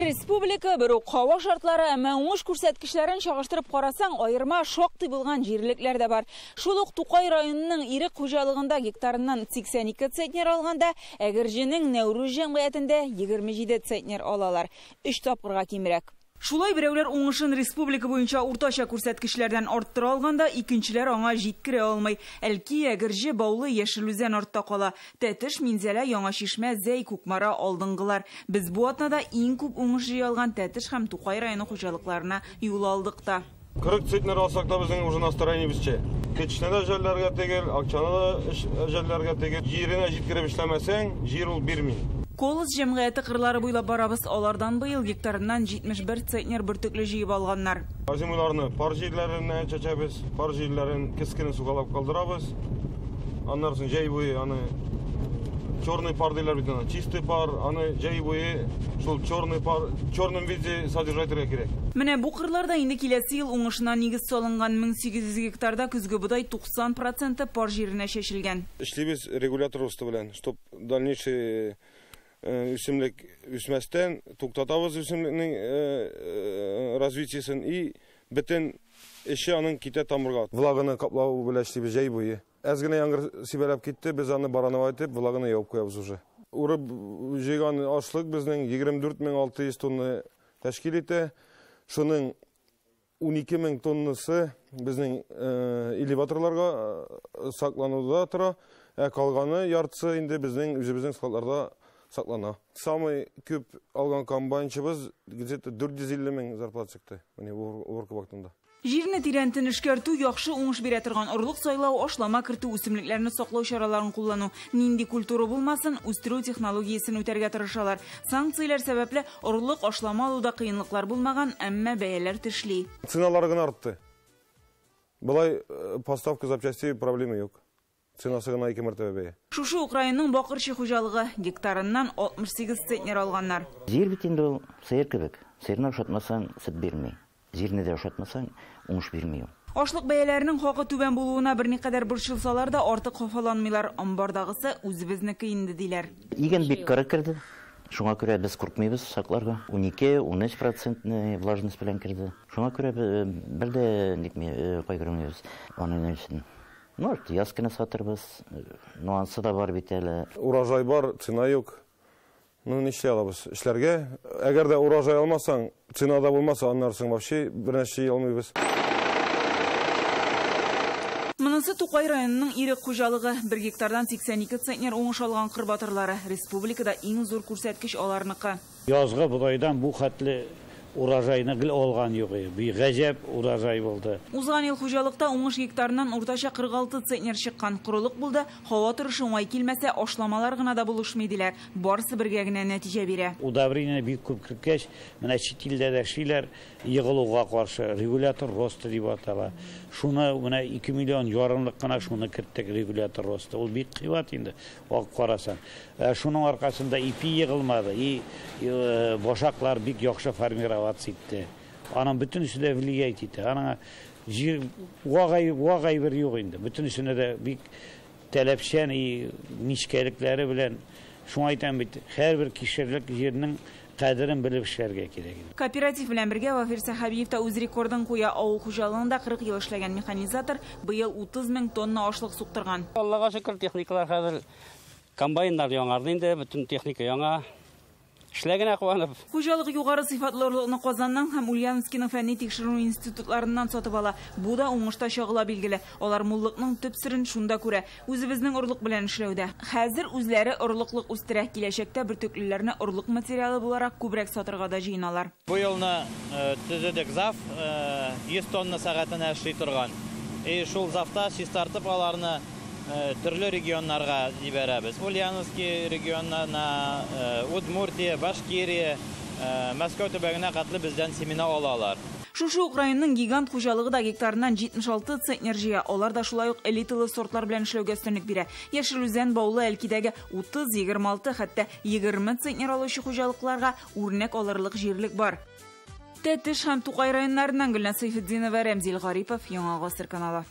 республика, бер үк һава шартлары, әмма уңыш күрсәткечләрен чагыштырып карасаң, аерма шактый булган җирлекләр дә бар. Шул ук Тукай районының Ирек хуҗалыгында гектарыннан 82 центнер алганда, Әгерҗенең Нәүрүз җәмгыятендә 27 центнер алалар. 3 тапкырга кимрәк. Шулай берәүләр уңышын республика буенча уртача күрсәткечләрдән арттыра алганда, икенчеләр аңа җиткерә алмый. Әлки, Әгерҗе, Баулы, Яшел Үзән артта кала. Тәтеш, Минзәлә, Яңа Чишмә, Зәй, Кукмара алдынгылар. Без бу атнада иң күп уңыш җыя алган Тәтеш һәм Тукай районы хуҗалыкларына юл алдык та. 40 центнер алсак та безнең уже настроениебезчә. Көчне дә жәлләргә түгел, акчаны да жәлләргә түгел. Җиренә җиткереп эшләмәсәң, җир ул бирми. Колос җәмгыяте кырлары буйлап барабыз. Алардан быел гектарыннан 71 центнер бөртекле җыеп алганнар. Озимыйларны пар җирләренә чәчәбез, пар җирләрен кескене сугалап калдырабыз. Аннан соң җәй буе аны черный пар диләр бит аны, чистый пар, аны җәй буе шул черный пар, черном виде содержать итәргә кирәк. Менә бу кырларда инде киләсе ел уңышына нигез салынган 1800 гектарда көзге бодай 90% пар җиренә чәчелгән. Эшлибез регулятор росты белән, чтоб дальнейший үсемлек үсмәстән туктатабыз үсемлекнең развитиесен и бөтен эше аның китә тамырга. Влаганы каплау белән эшлибез җәй буе. Әз генә яңгыр сибәләп китте, без аны баранова итеп влаганы ябып куябыз уже. Урып җыйган ашлык безнең 24600 тонна тәшкил итә. Шуның 12000 тоннасы безнең элеваторларга саклануда тора, ә калганы яртысы инде безнең үзебезнең складларда саклана. Самый күп алган комбайнчыбыз где-то 450 мең зарплата чыкты. Менә уборка вакытында. Җирне тирәнтен эшкәртү, яхшы уңыш бирә торган орлык сайлау, ашлама кертү, үсемлекләрне саклау чараларын куллану, нинди культура булмасын, үстерү технологиясен үтәргә тырышалар. Санкцияләр сәбәпле орлык, ашлама алуда кыенлыклар булмаган, әмма бәяләр тешли. Ценалар гына артты. Болай поставка запчастей проблемы юк. Ценасы гына 2 мәртәбә бәя. Шушы ук районның Бакырчы хуҗалыгы гектарыннан 68 центнер алганнар. Җир бит инде ул сыер кебек. Сыерны ашатмасаң, сөт бирми. Җирне дә ашатмасаң, уңыш бирми ул. Ашлык бәяләренең хакы түбән булуына берникадәр борчылсалар да артык хафаланмыйлар. Амбардагысы үзебезнеке инде диләр. Иген бик кырык керде. Шуңа күрә без куркмыйбыз сакларга. 12-13% влажность белән керде. Шуңа күрә бер дә нитми кайгырмыйбыз аның өчен. Может, яз көне сатырбыз. Нюансы да бар бит әле. Урожай бар, цена юк. Ну, нишләй алабыз? Эшләргә. Әгәр дә урожай алмасаң, цена да булмаса, аннан соң вообще бер нәрсә алмыйбыз. Монысы Тукай районының Ирек хуҗалыгы. 1 гектардан 82 центнер уңыш алган кыр батырлары. Республикада иң зур күрсәткеч аларныкы. Язгы бодайдан бу хәтле урожайны гел алган юк. Бик гаҗәп урожай булды. Узган ел хуҗалыкта уңыш гектарыннан уртача 46 центнер чыккан. Корылык булды, һава торышы уңай килмәсә, ашламалар гына да булышмый диләр. Барысы бергә генә нәтиҗә бирә. Удобрение бик күп керткәч, менә чит илдә дә эшлиләр, егылуга каршы регулятор роста дип атала. Шуны менә 2 миллион ярымлык кына шуны керттек регулятор роста. Ул бик кыйбат инде, алып карасаң. Шуның аркасында ипи егылмады, и башаклар бик яхшы формироваться итте. Аның бөтенесе дә влиять итә. Аның җир вагай бер юк инде. Бөтенесенә дә бик таләпчән и нечкәлекләре белән. Шуңа әйтәм бит, һәрбер кишерлек җирнең кадерен белеп эшләргә кирәк. Кооператив белән бергә Вафир Сәхәбиев та үз рекордын куя. Авыл хуҗалыгында 40 ел эшләгән механизатор быел 30 мең тонна ашлык суктырган. Аллага шөкер, техникалар хәзер комбайннар яңарды инде, бөтен техника яңа. Эшләгенә куанып. Хуҗалык югары сыйфатлы орлыкны Казаннан һәм Ульяновскийның фәнни тикшеренү институтларыннан сатып ала. Бу да уңышта чагыла билгеле. Алар муллыкның төп серен шунда күрә. Үзебезнең орлык белән эшләүдә. Хәзер үзләре орлыклык үстерә. Киләчәктә бөртеклеләрне орлык материалы буларак күбрәк сатырга да җыеналар. Бу елны төзедек зав 100 тонна сәгатенә эшли торган. И шул завта чистартып аларны төрле регионнарга җибәрәбез. Ульяновский регионына, Удмуртия, Башкирия, Мәскәү төбәгенә катлы бездән семена алалар. Шушы ук районның гигант хуҗалыгы да гектарыннан 76 центнер җыя. Алар да шулай ук элиталы сортлар белән эшләүгә өстенлек бирә. Яшел Үзән, Баулы, Әлкидәге 30, 26, хәтта 20 центнер алучы хуҗалыкларга үрнәк алырлык җирлек бар. Тәтеш һәм Тукай районнарыннан Гөлназ Сәйфетдинова, Рәмзил Гарипов, Яңа Гасыр каналы.